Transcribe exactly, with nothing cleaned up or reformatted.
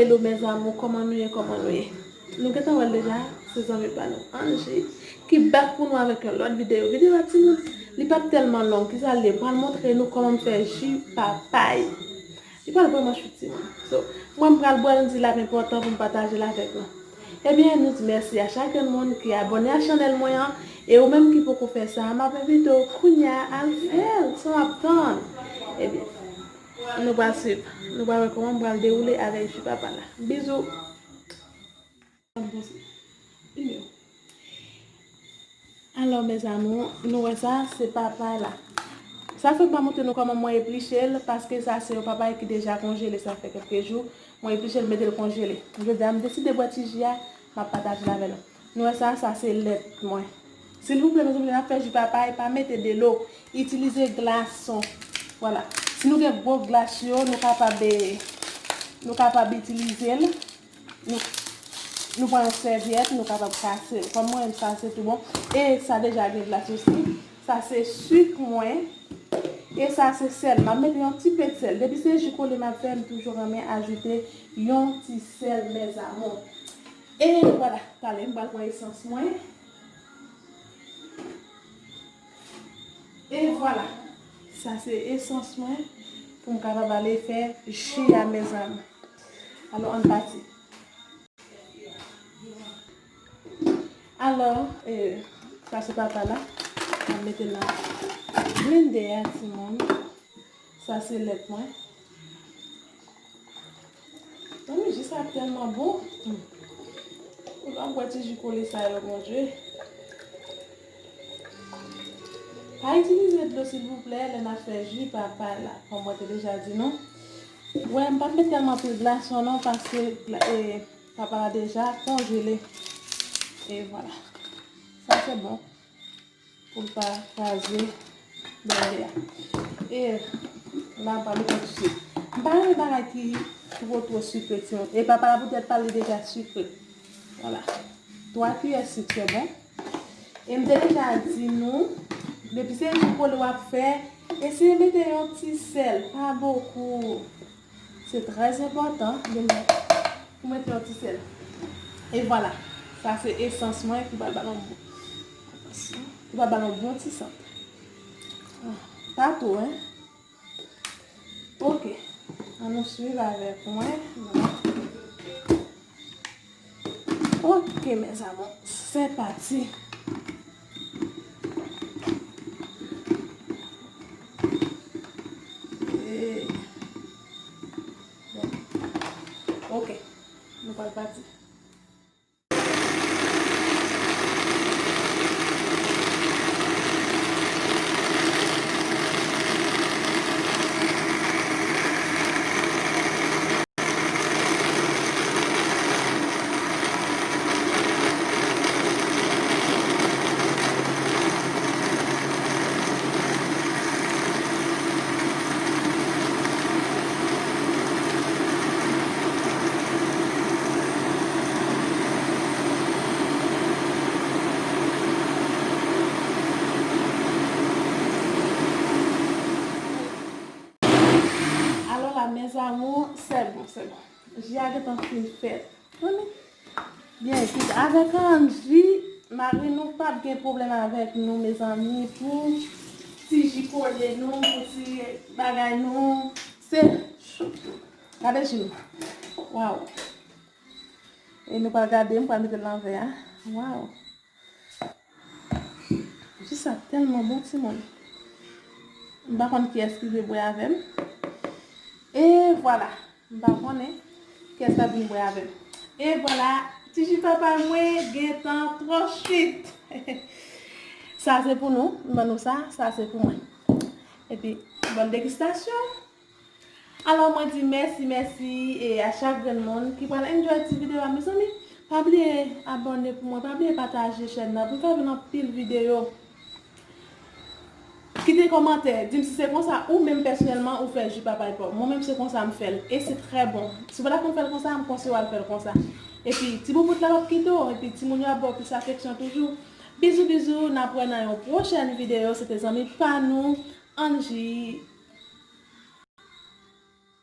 Hello mes amours, kòman nou ye, kòman nou ye? Nou gentan wè l deja, se zanmi pa nou Angie ki back pou nou avèk yon lòt videyo. Videyo a timoun, li p ap tèlman long, kisa l ye? M pral montre nou kòman m fè ji papay. Li pral vrèman chouk timoun. So, mwen m pral bwè l, m di l ap enpòtan pou m pataje l avèk nou. Ebyen, nou di mèsi a chak grenn moun ki abòne a chanèl mwen an, e ou menm ki poko fè sa, m ap envite w kounye a al fè l, san w ap tann. Ebyen, nou pral swiv, nou pral wè kòman m pral dewoule avèk ji papay la. Bizou. Alò mes amours, nou wè sa, se papay la. Sa fè m pa montre nou kòman mwen epliche l, paske sa se yon papay ki deja konjele, sa fè kèlke jou. Mwen epliche l, mete l konjele. Jodi a, m deside bwè ti ji a, m ap pataje l avè nou. Nou wè sa, sa se lèt mwen. Silvouplè, mezanmi, lè n ap fè ji papay, pa mete delo. Itilize glason. Vwala. Si nou gen gwo glas yo, nou kapab, eh, nou kapab itilize l. Nou, nou pran yon sèvyèt, nou kapab kase l. Kòm mwen, sa se tou bon. E sa deja gen glas osi. Sa se sik mwen. E sa se sèl. M ap mete yon ti pet sèl. Depi se ji kole m ap fè, m toujou renmen ajoute yon ti sèl, mes amours. E vwala, talè m pral pran esans mwen. E vwala, sa se esans mwen pou m kapab ale fè ji a, mes amours. Alò, ann pati. Alò, eh, sa se papay la. Mwen mete nan blendè a, timoun. Sa se lèt mwen. Mezanmi, ji sa tèlman bon. Hmm. Ou pa bwè ti ji kole sa yo, Bondye. Pa itilize dlo, silvouplè, lè n ap fè ji papay la. Kòm mwen te deja di nou. Wè, m p ap met tèlman anpil glason non, paske gla-, e, papay la deja konjele. E vwala. Sa se bon. Pou l pa kraze blendè a. E la, m pral mete yon ti sik. M pa renmen bagay ki two, two sikre, timoun. E papay la poutèt pa l, li deja sikre. Vwala. Twa kiyè sik, se bon. E m te deja di nou, depi se ji kole w ap fè, eseye mete yon ti sèl, pa bokou. Se trè enpòtan de mèt, pou mete yon ti sèl. E vwala, sa se esans mwen ki pral ba nou bon, ki pral ba nou bon ti sant. Ah, pa twò, en. Ok, ann nou swiv avèk mwen. Vwala. Ok, mes amours, c'est parti. Eh. Ok, nou pral pati. Alò la, mes amours, c'est bon, c'est bon. Ji a gentan fin fèt. Tande? Byen, kit avèk Angie, mari nou p ap gen pwoblèm avèk nou, mezanmi, pou ti ji kole nou, pou ti bagay nou. Se, gade ji nou. Waw. E nou pral gade, m pral mete l nan vè a. Waw. Ji sa tèlman bon, timoun. M pa konn kiyès ki vle bwè avè m. E vwala. M pa konnen kiyès k ap vin bwè avè m. E vwala, ti ji papay mwen gentan twò swit. Sa se pou nou, m ban nou sa, sa se pou mwen. Epi, bòn degustasyon. Alò, mwen di mèsi, mèsi, e a chak grenn moun ki pral enjoy ti videyo a, mezanmi. Pa bliye abòne pou mwen, pa bliye pataje chèn nan, pou m ka jwenn anpil videyo. Kite kòmantè, di m si se konsa ou menm pèsonèlman ou fè ji papay pa w. Mwen menm se konsa m fè l, e se trè bon. Si w pa t ap konn fè l konsa, m konseye w al fè l konsa. Epi, ti boubout la p ap kite w, epi timoun yo ap ba w plis afeksyon toujou. Bizou, bizou, n ap wè nan yon pwochèn videyo. Se te zanmi pa nou, Angie.